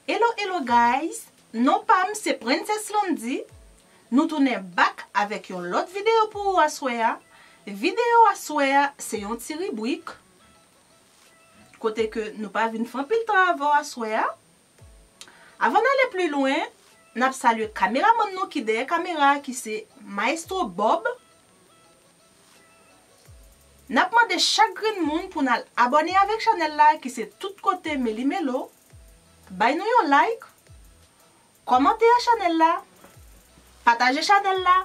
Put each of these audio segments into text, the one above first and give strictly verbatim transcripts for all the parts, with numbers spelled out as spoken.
Hello, hello guys! Non pa m se Princess Landy. Nou tounen back avèk yon lòt videyo pou ou aswè a. Videyo aswè a se yon ti ribrik kote ke nou pa vin fè anpil tan avè w aswè a. Avan n ale pli lwen, n ap salye kameramann nou ki dèyè kamera a, ki se Maestro Bob. N ap mande chak grenn moun pou n al abòne avèk chanèl la, ki se Tout Kote Meli Melo. Bay nou yon like, kòmante a chanèl la, pataje chanèl la,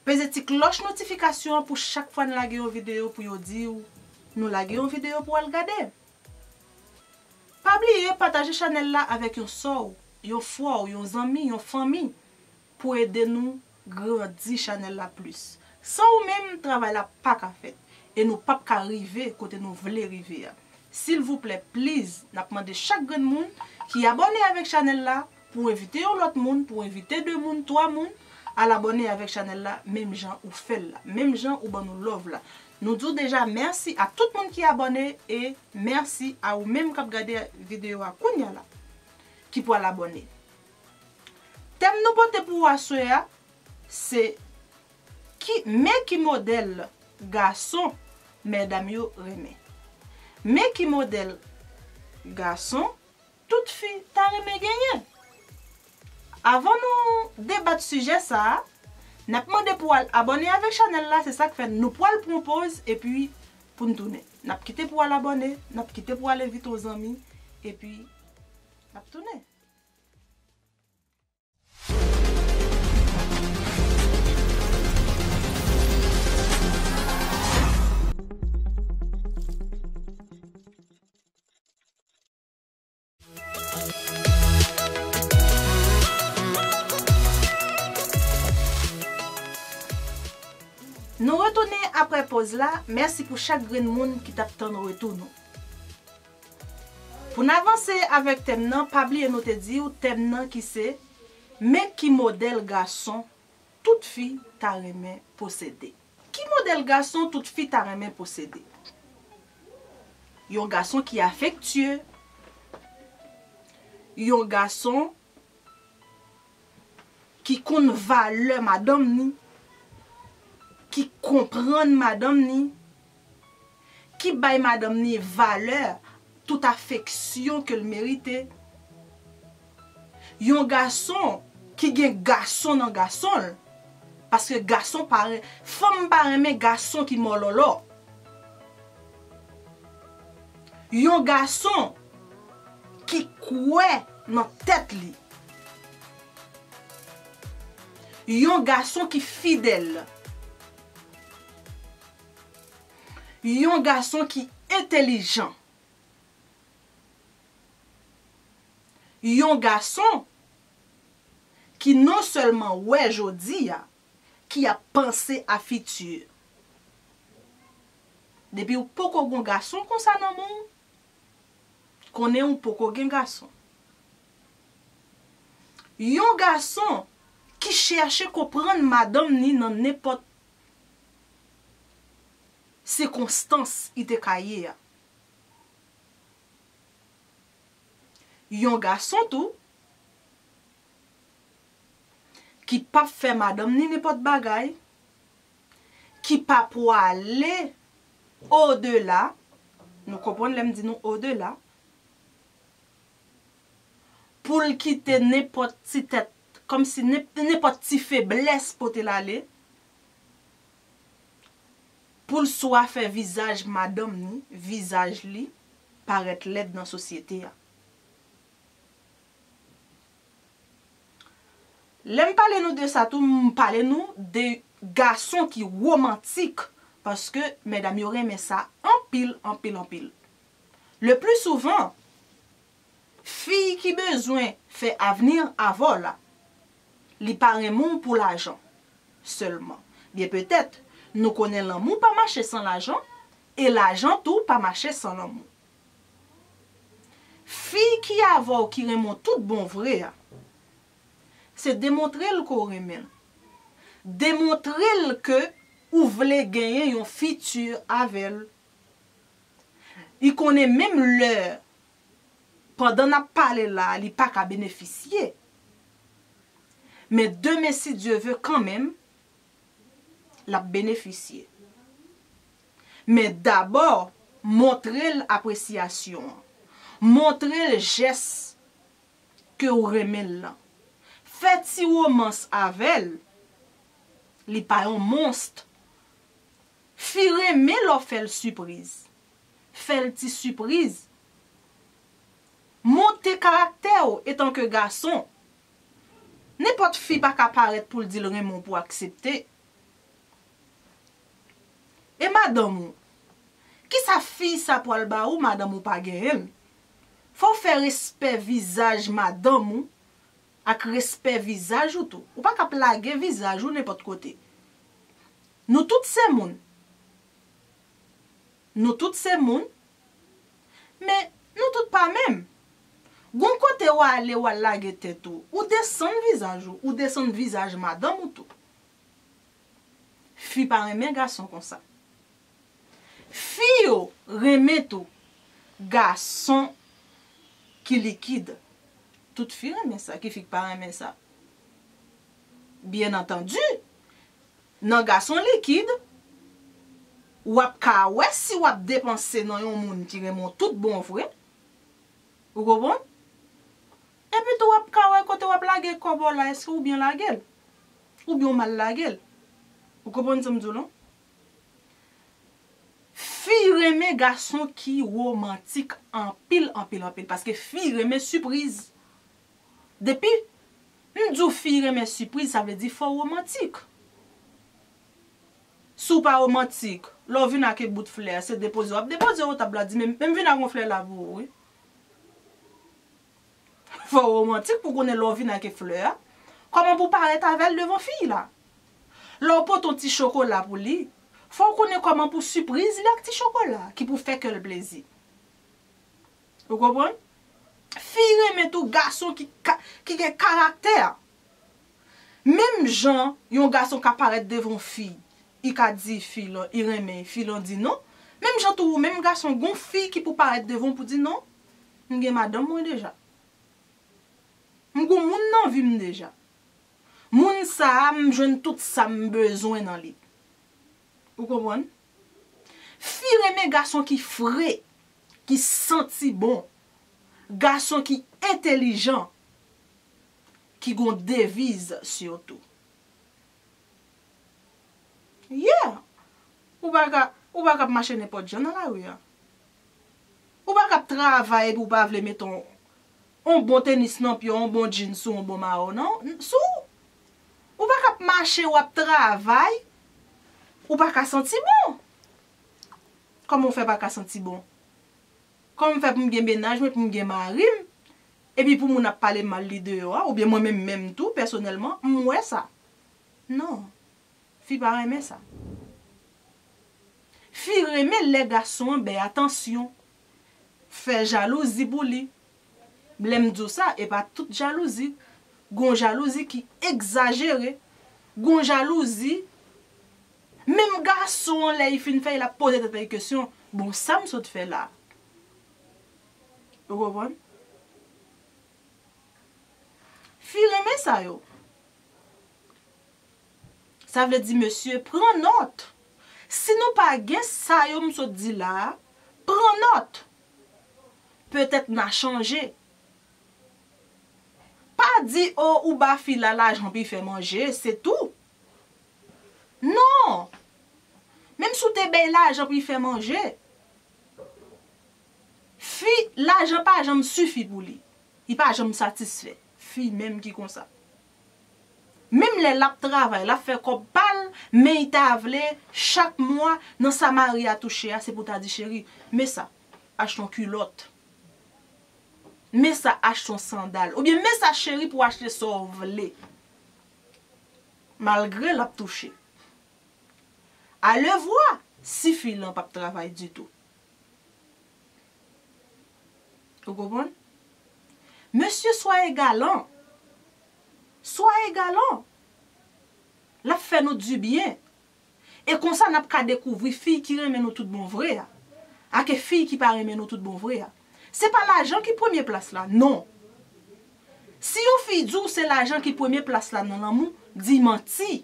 peze ti klòch notifikasyon an pou chak fwa n lage yon videyo pou yo di w nou lage yon videyo pou w al gade. Pa bliye pataje chanèl la avèk yon sè w, yon frè w, yon zanmi, yon fanmi pou ede nou grandi chanèl la plis. San ou menm, travay la pa ka fèt e nou p ap ka rive kote nou vle rive a. Silvouplè, please, n ap mande chak grenn moun ki abòne avèk chanèl la pou envite yon lòt moun, pou envite de moun, twa moun, al abòne avèk chanèl la, menm jan ou fè l la, menm jan ou ban nou love la. Nou di w deja mèsi a tout moun ki abòne e mèsi a ou menm k ap gade videyo a kounya la, ki pral abòne. Tèm nou pote pou ou aswè a, se ki, men ki modèl gason medam yo renmen. Men ki modèl gason tout fi ta renmen genyen. Avan nou debat sijè sa a, n ap mande pou w al abòne avèk chanèl la, se sa k fè nou pral pran poz epi pou n tounen. N ap kite pou w al abòne, n ap kite pou w al envite yon zanmi, epi n ap tounen. Nou retounen apre poz la. Mèsi pou chak grenn moun ki t ap tann retou nou. Pou n avanse avèk tèm nan, pa bliye nou te di w tèm nan ki se, men ki modèl gason tout fi ta renmen posede. Ki modèl gason tout fi ta renmen posede? Yon gason ki afektye, yon gason ki konn valè madanm ni, ki konprann madanm ni, ki bay madanm ni valè, tout afeksyon ke l merite. Yon gason ki gen gason nan gason l, paske gason pa ren-, fanm pa renmen gason ki mòlòlò. Yon gason ki kwè nan tèt li. Yon gason ki fidèl. Yon gason ki entèlijan. Yon gason ki non sèlman wè jodi a, ki ap panse a fiti. Depi w poko gon gason konsa nan men w, konnen w poko gen gason. Yon gason ki chèche konprann madanm ni nan nenpòt sikonstans li te ka ye a. Yon gason tou ki p ap fè madanm ni nenpòt bagay, ki pa pwale odela, nou konprann lè m di nou odela, pou l kite nenpòt ti tèt, kòmsi nen-, nenpòt ti feblès pote l ale, pou l swa fè vizaj madanm ni, vizaj li, parèt lèd nan sosyete a. Lè m pale nou de sa tou, m pale nou de gason ki womantik, paske medam yo renmen sa anpil, anpil, anpil. Le pli souvan, fi ki bezwen fè avni avè w la, li pa renmen w pou lajan sèlman. Byen petèt, nou konnen lanmou pa mache san lajan, e lajan tou pa mache san lanmou. Fi ki avè w ki renmen w tout bon vre a, se demontre l ke w renmen l. Demontre l ke ou vle genyen yon fiti avè l. Li konnen menm lè Pandan n ap pale la a, li pa ka benefisye. Men demen, si Dye ve, kanmenm, l ap benefisye. Men dabò, montre l apresyasyon an. Montre l jès ke w renmen l lan. Fè ti womans avè l. Li pa yon monst. Fi renmen lè w fè l sipriz. Fè l ti sipriz. Monte karaktè w etanke gason. Nenpòt fi pa ka parèt pou l di l renmen w pou w aksepte. E madanm ou? Kisa fi sa pral ba ou, madanm ou pa genyen l? Fò w fè respè vizaj madanm ou ak respè vizaj ou tou. Ou pa ka ap lage vizaj ou nenpòt kote. Nou tout se moun. Nou tout se moun. Men, nou tout pa menm. Gon kote w ale, w al lage tèt ou. Ou desann vizaj ou. Ou desann vizaj madanm ou tou. Fi pa renmen gason konsa. Fi yo renmen tou gason ki likid. Tout fi renmen sa. Ki fi k pa renmen sa? Byen antandi, nan gason likid, w ap ka wè si w ap depanse nan yon moun ki renmen w tout bon vre. Ou konprann? Epi tou, w ap ka wè kote w ap lage kòb ou la, èske ou byen lage l? Oubyen ou mal lage l? Ou konprann sa m di w lan? Fi renmen gason ki womantik anpil, anpil, anpil. Paske fi renmen sipriz. Depi m di w fi renmen sipriz, sa vle di fò w womantik. Si w pa womantik, lè w vin ak e bout flè a, se depoze w ap depoze yo tab la, di, men, men m vin ak yon flè la pou ou, wi. Fò w womantik pou konnen lè w vin ak e flè a, kòman pou parèt avè l devan fi la. Lè w pote yon ti chokola pou li, fò w konnen kòman pou sipriz li ak ti chokola ki pou fè kè l plezi. Ou konprann? Fi renmen tou gason ki ka, ki gen karaktè. Menm jan yon gason ka parèt devan yon fi, li ka di fi lan, li renmen, fi lan di non. Menm jan tou, ou menm gason, gon fi ki pou parèt devan w pou di non, m gen madanm mwen deja. M gon moun nan vi m deja. Moun sa a, m jwenn tout sa m bezwen nan li. Ou konprann? Fi renmen gason ki fre, ki santi bon, gason ki entelijan, ki gon deviz sitou. Yeah! Ou pa ka, ou pa ka ap mache nenpòt jan nan lari a. Ou pa ka ap travay epi ou pa vle mete yon, yon bon tenis nan pye w, yon bon jeans ou yon bon mayo nan, sou ou. Ou pa ka ap mache, w ap travay, ou pa ka santi bon. Kòman w fè pa ka santi bon? Kòman m fè pou m gen mennaj mwen, pou m gen mari m, epi pou moun ap pale mal li deyò a, oubyen mwen menm menm tou, pèsonèlman, m wè sa. Non. Fi pa renmen sa. Fi renmen lè gason an bay atansyon, fè jalouzi pou li. Lè m di w sa, e pa tout jalouzi. Gon jalouzi ki egzajere. Gon jalouzi, menm gason an, lè li fin fè, l ap poze tèt li kesyon, bon, sa m sot fè la? Ou konprann? Fi renmen sa yo. Sa vle di, mesye, pran nòt. Si nou pa gen sa yo m sot di la a, pran nòt. Petèt n a chanje. Pa di, o, ou ba fi la lajan pou l fè manje, se tou. Non! Menm si w te bay lajan pou l fè manje, fi, lajan pa janm sifi pou li. Li pa janm satisfè. Fi menm ki konsa. Menm lè l ap travay, l ap fè kòb pa l, men li ta vle, chak mwa, nan sa mari a touche a, se pou ta di, cheri, men sa, achte yon kilòt. Men sa, achte yon sandal. Oubyen men sa, cheri, pou w achte sa w vle. Malgre l ap touche. Alevwa, si fi lan p ap travay ditou. Ou konprann? Mesye, soyez galant. Soyez galant. L ap fè nou dibyen. E konsa, n ap ka dekouvri fi ki renmen nou tout bon vre a, ak fi ki pa renmen nou tout bon vre a. Se pa lajan ki premye plas la, non. Si yon fi di w se lajan ki premye plas la nan lanmou, di manti.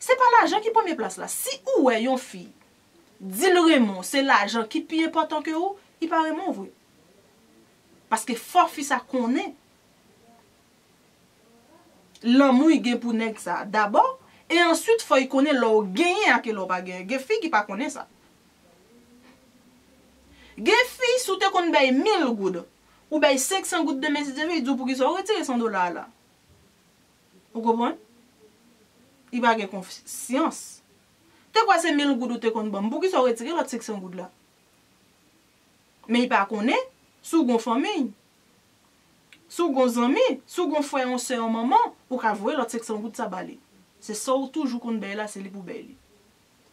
Se pa lajan ki premye plas la. Si ou wè yon fi di l renmen w, se lajan ki pi enpòtan ke ou, li pa renmen w vre. Paske fò fi sa konnen lanmou li gen pou nèg sa dabò, e answit fò li konnen lè w genyen ak lè w pa genyen. Gen fi ki pa konnen sa. Gen fi, si w te konn bay mil goud, ou bay senk san goud demen si Dye vle, li di w poukisa w retire san dola a la. Ou konprann? Li pa gen konsyans. Te kwè se mil goud ou te konn ban m, poukisa w retire lòt senk san goud la? Men li pa konnen, si w gon fanmi, si w gon zanmi, si w gon frè, yon sè, yon manman, ou ka voye lòt senk san goud sa ba li. Se sa w toujou konn bay la, se li pou bay li.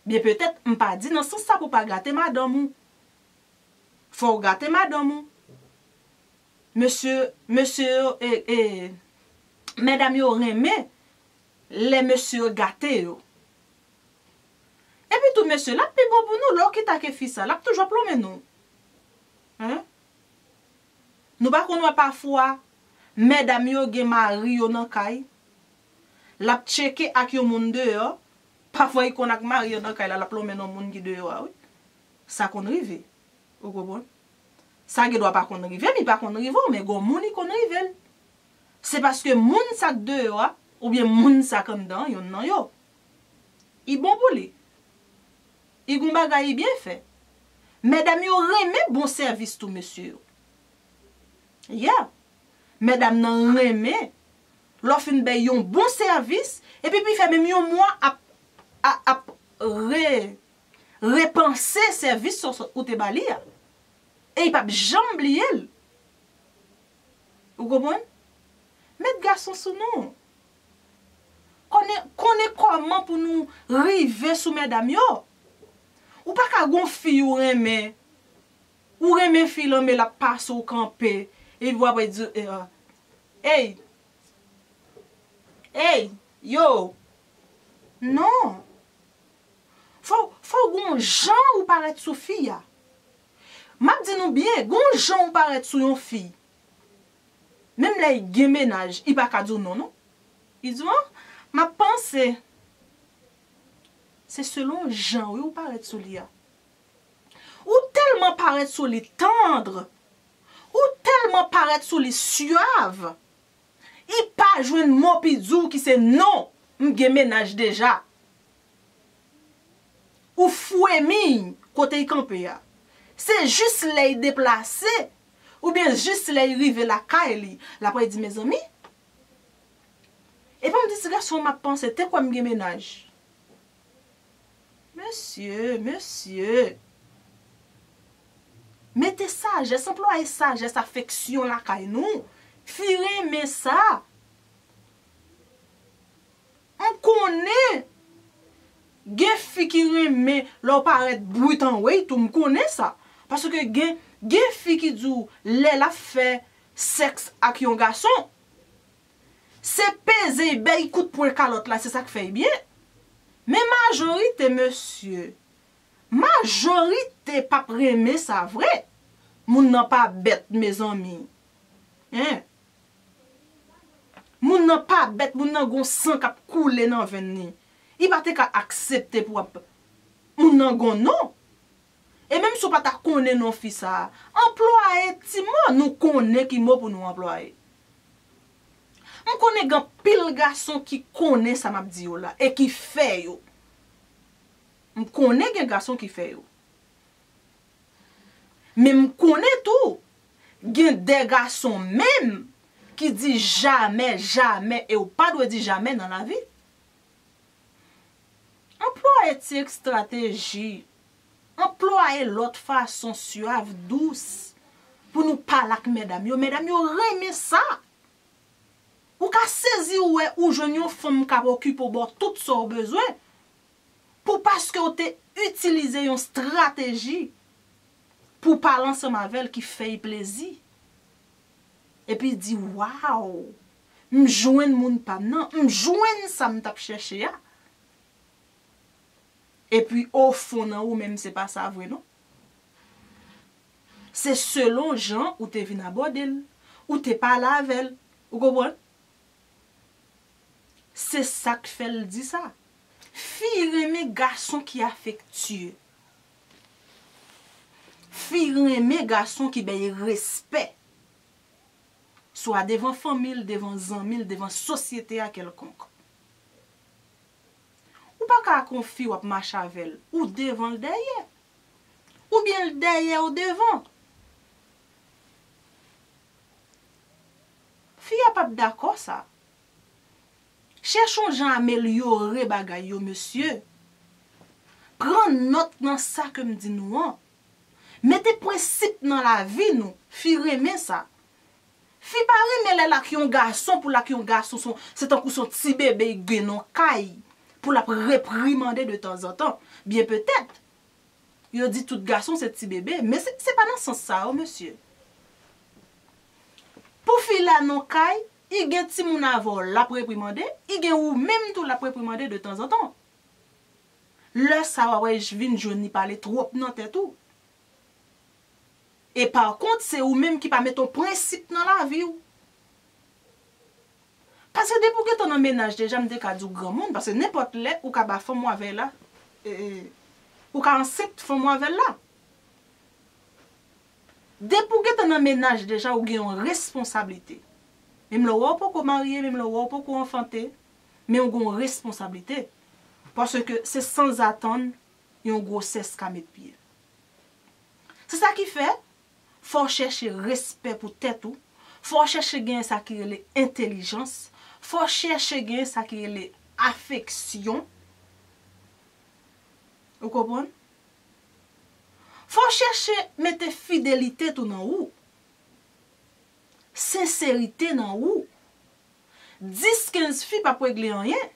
Byen petèt, m pa di nan sans sa pou w pa gate madanm ou. Fò w gate madanm ou. Mesye, mesye yo, e, e, medam yo renmen lè mesye yo gate yo. Epi tou, mesye, l ap pi bon pou nou lè w kite ak fi sa, l ap toujou ap lonmen nou. Hein? Nou pa konn wè pafwa, medam yo gen mari yo nan kay, l ap tcheke ak yon moun deyò, pafwa li konn ak mari yo nan kay la, l ap lonmen nan moun ki deyò a, wi. Sa konn rive. Ou konprann? Sa gen dwa pa konn rive m, li pa konn rive w, men gon moun li konn rive l. Se paske moun sa k deyò a, oubyen moun sa k anndan an, yonn nan yo, li bon pou li. Li gon bagay li byen fè. Medam yo renmen bon sèvis tou, mesye yo. Yeah. Medam nan renmen lè w fin bay yon bon sèvis, epi pi fè menm yon mwa ap, a- ap re- repanse sèvis ou te ba li a. E li p ap janm bliye l. Ou konprann? Met gason sou nou. Konnen, konnen kòman pou nou rive sou medam yo. Ou pa ka gon fi ou renmen. Ou renmen fi lan, men l ap pase w kanpe. Epi w ap di, eh, ey, ey, yo. Non. Fò, fò gon jan ou parèt sou fi a. M ap di nou byen, gon jan ou parèt sou yon fi. Menm lè l gen mennaj, li pa ka di w non, non. Li di w, ah, m ap panse. Se selon jan, wi, ou parèt sou li a. Ou tèlman parèt sou li tandr. Ou tèlman parèt sou li syav. Li pa jwenn mo pi di w ki se non, m gen mennaj deja. Ou fwemi kote l kanpe a. Se jis lè l deplase, oubyen jis lè l rive lakay li, l ap di, mezanmi, epa m di ti gason m ap panse, te kwè m gen mennaj. Mesye, mesye. Mete sajès, anplwaye sajès, afeksyon lakay nou. Fi renmen sa. M konnen gen fi ki renmen lè w parèt brit anwey tou, m konnen sa. Paske gen, gen fi ki di w lè l ap fè sèks ak yon gason, se peze l, bay kout pwen kalòt la, se sa k fè l byen. Men majorite, mesye, majorite p ap renmen sa vre. Moun nan pa bèt, mezanmi. Hein? Moun nan pa bèt, moun nan gon san k ap koule nan venn li. Li pa te ka aksepte pou ap, moun nan gon non. E menm si w pa ta konnen non fi sa a, anplwaye ti mo nou konnen ki mo pou nou anplwaye. M konnen gen anpil gason ki konnen sa m ap di yo la e ki fè yo. M konnen gen gason ki fè yo. Men m konnen tou, gen de gason menm ki di jamè, jamè, e w pa dwe di jamè nan lavi. Anplwaye ti estrateji, anplwaye lòt fason syav, dous, pou nou pale ak medam yo. Medam yo renmen sa. Ou ka sezi wè ou jwenn yon fanm k ap okipe w, ba w tout sa w bezwen. Pou paske w te itilize yon estrateji pou w pale ansanm avè l ki fè l plezi. Epi l di, waw, m jwenn moun pa m nan, m jwenn sa m t ap chèche a. Epi ofon nan ou menm se pa sa vre non. Se selon jan ou te vin abòde l, ou te pale avè l. Ou konprann? Se sa k fè l di sa. Fi renmen gason ki afektye. Fi renmen gason ki bay respè. Swa devan fanmi l, devan zanmi l, devan sosyete a kèlkonk. Ou pa ka ak yon fi w ap mache avè l, ou devan l dèyè. Oubyen l dèyè w devan. Fi a p ap dakò sa. Chèche yon jan amelyore bagay yo, mesye. Pran nòt nan sa ke m di nou an. Mete prensip nan lavi nou. Fi renmen sa. Fi pa renmen lè l ak yon gason, pou l ak yon gason, se tankou se yon ti bebe l gen nan kay, pou l ap reprimande de tanzantan. Byen petèt, yo di tout gason se ti bebe, men se, se pa nan sans sa yo, mesye. Pou fi la nan kay, li gen timoun avè w, l ap reprimande, li gen ou menm tou, l ap reprimande de tanzantan. Lè sa a, w a wè, vin jwenn li pale twòp nan tèt ou. E pa kont, se ou menm ki pa mete yon prensip nan lavi w. Paske depi w gentan nan mennaj deja, m te ka di w granmoun, paske nenpòt lè, ou ka ba fanm ou avè l la, e, e, ou ka ansent fanm ou avè l la. Depi w gentan nan mennaj deja, ou gen yon responsablite. Menm lè w wè w poko marye, menm lè w wè w poko anfante, men ou gen yon responsablite. Paske se sanzatann yon gwosès ka met pye. Se sa ki fè, fò w chèche respè pou tèt ou, fò w chèche genyen sa ki rele entèlijans, fò w chèche genyen sa ki rele afeksyon. Ou konprann? Fò w chèche mete fidelite tou nan ou. Senserite nan ou. Dis, kenz fi p ap regle anyen.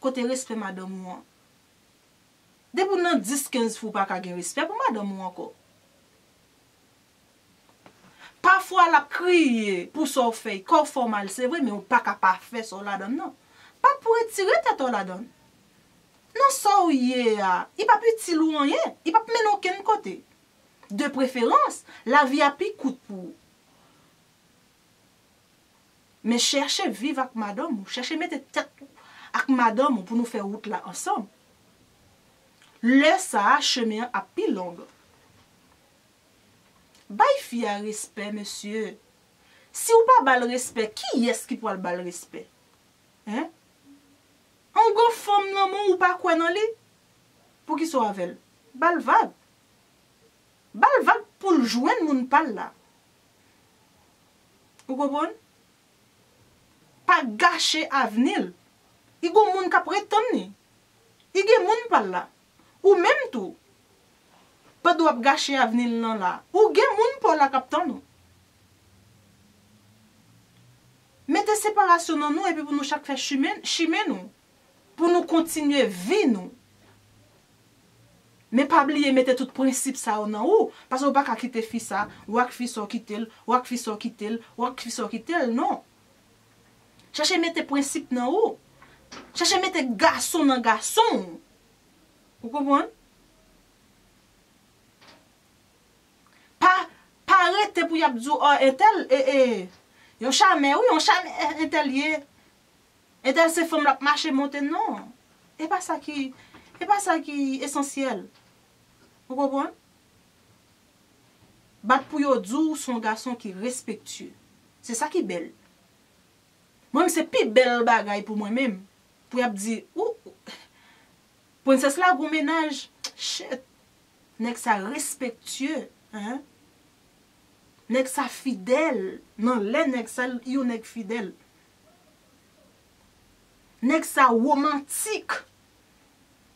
Kote respè madanm ou an? Depi w nan dis, kenz fi, w pa ka gen respè pou madanm ou ankò. Pafwa, l ap kriye pou sa w fè, kò w fè w mal, se vre, men w pa ka pa fè sa w ladann nan. Pa pou retire tèt ou ladann. Nan sa w ye a, li p ap itil ou anyen, li p ap mennen w okenn kote. De preferans, lavi a pi kout pou ou. Men chèche viv ak madanm ou, chèche mete tèt ou ak madanm ou pou nou fè wout la ansanm. Lè sa a, chemen an ap pi long. Bay fi a respè, mesye. Si w pa ba l respè, kiyès ki pral ba l respè? Hein? An w gen fanm nan men w, ou pa kwè nan li? Poukisa w avè l? Ba l vag. Ba l vag pou l jwenn moun pa l la. Ou konprann? Pa gache avni l. Li gen moun k ap ret tann li. Li gen moun pa l la. Ou menm tou. Pandan w ap gache avni l nan la, ou gen moun pa w la k ap tann ou. Mete separasyon nan nou epi pou nou chak fè chimen, chimen nou. Pou nou kontinye vi nou. Men pa bliye mete tout prensip sa yo nan ou, paske ou pa ka kite fi sa, w ak fi sa w kite l, w ak fi sa w kite l, w ak fi sa w kite l, non. Chèche mete prensip nan ou. Chèche mete gason nan gason w. Ou konprann? Pa, pa rete pou y ap di w, "Ò, entèl, e, e, yon chamè, wi, yon chamè, e, entèl ye. Entèl se fanm l ap mache monte," non. E pa sa ki, e pa sa ki esansyèl. Ou konprann? Bat pou yo di w se yon gason ki respektye. Se sa ki bèl. Mwen menm, se pi bèl bagay pou mwen menm. Pou y ap di, ou, prensès la gon mennaj. Shit. Nèg sa respektye, hein? Nèg sa fidèl. Nan lè nèg sa, yon nèg fidèl. Nèg sa womantik.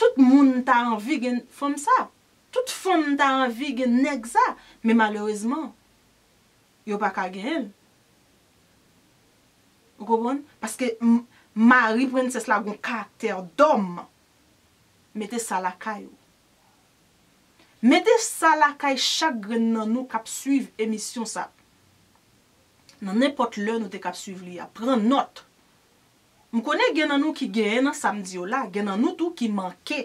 Tout moun ta anvi gen fanm sa. Tout fanm ta anvi gen nèg sa. Men malerezman, yo pa ka genyen l. Ou konprann? Paske m-, mari prensès la gon karaktè dòm. Mete sa lakay ou. Mete sa lakay chak grenn nan nou k ap swiv emisyon sa. Nan nenpòt lè nou te k ap swiv li a. Pran nòt. M konnen gen nan nou ki genyen nan sa m di yo la, gen nan nou tou ki manke.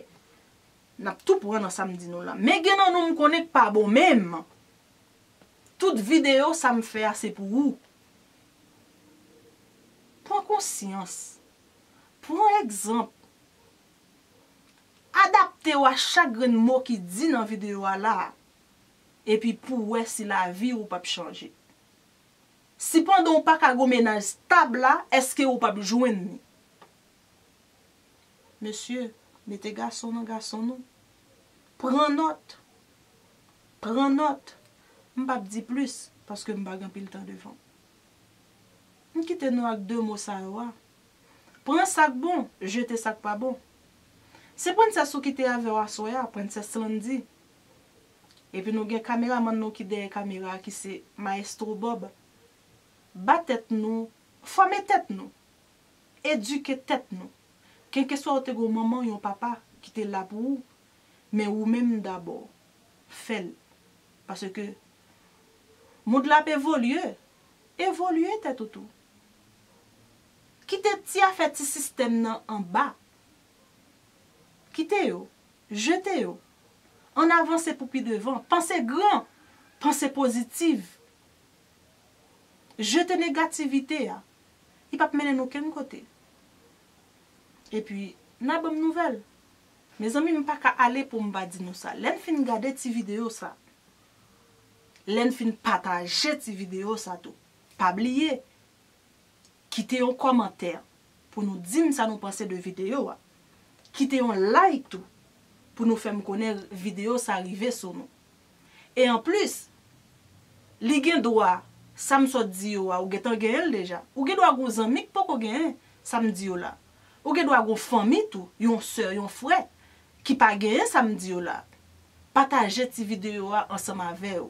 N ap tou pran nan sa m di nou la. Men gen nan nou m konnen k pa bon menm. Tout videyo sa m fè a se pou ou. Pran konsyans. Pran egzanp. Adapte w a chak grenn mo ki di nan videyo a la a. Epi pou w wè si lavi w p ap chanje. Si pandan w pa ka gen yon mennaj stab la, èske w p ap jwenn li? Mesye, mete gason nan gason nou. Pran nòt. Pran nòt. M p ap di plis, paske m pa gen anpil tan devan. M kite nou ak de mo sa yo a. Pran sa k bon, jete sa k pa bon. Se prensès ou ki te avè w aswè a, prensès Landy. Epi nou gen kameramann nou ki dèyè kamera a, ki se Maestro Bob. Ba tèt nou, fòme tèt nou, edike tèt nou. Kenkeswa ou te gen yon manman, yon papa ki te la pou ou, men ou menm dabò, fè l. Paske mond la ap evolye, evolye tèt ou tou. Kite ti afè ti sistèm nan anba. Kite yo, jete yo. Ann avanse pou pi devan. Panse gran, panse pozitif. Jete negativite a. Li p ap mennen n okenn kote. Epi, n a ban m nouvèl. Mezanmi, m pa ka ale pou m pa di nou sa. Lè n fin gade ti videyo sa, lè n fin pataje ti videyo sa tou, pa bliye, kite yon kòmantè pou nou di m sa nou panse de videyo a. Kite yon like tou pou nou fè m konnen videyo sa rive sou nou. E anplis, li gen dwa, sa m sot di yo a, ou gentan genyen l deja. Ou gen dwa gen yon zanmi k poko genyen sa m di yo la. Ou gen dwa gen yon fanmi tou, yon sè, yon frè, ki pa genyen sa m di yo la. Pataje ti videyo a ansanm avè yo.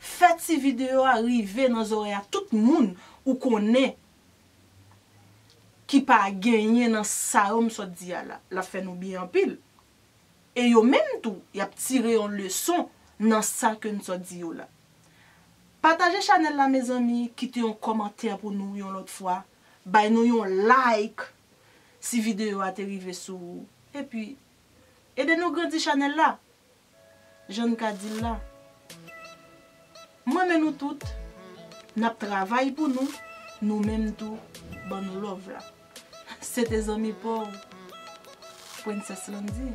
Fè ti videyo a rive nan zòrèy a tout moun ou konnen ki pa genyen nan sa yo m sot di a la. L ap fè nou byen anpil. E yo menm tou, y ap tire yon leson nan sa ke n sot di yo la. Pataje chanèl la, mezanmi, kite yon kòmantè pou nou yon lòt fwa, bay nou yon like si videyo a te rive sou ou. Epi, ede nou grandi chanèl la. Jan n ka di l la, m renmen nou tout. N ap travay pou nou, nou menm tou, ban nou love la. Se te zanmi pa w, Prensès Landy.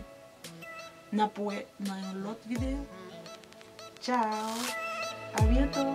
N ap wè nan yon lòt videyo. Tchao! A byento!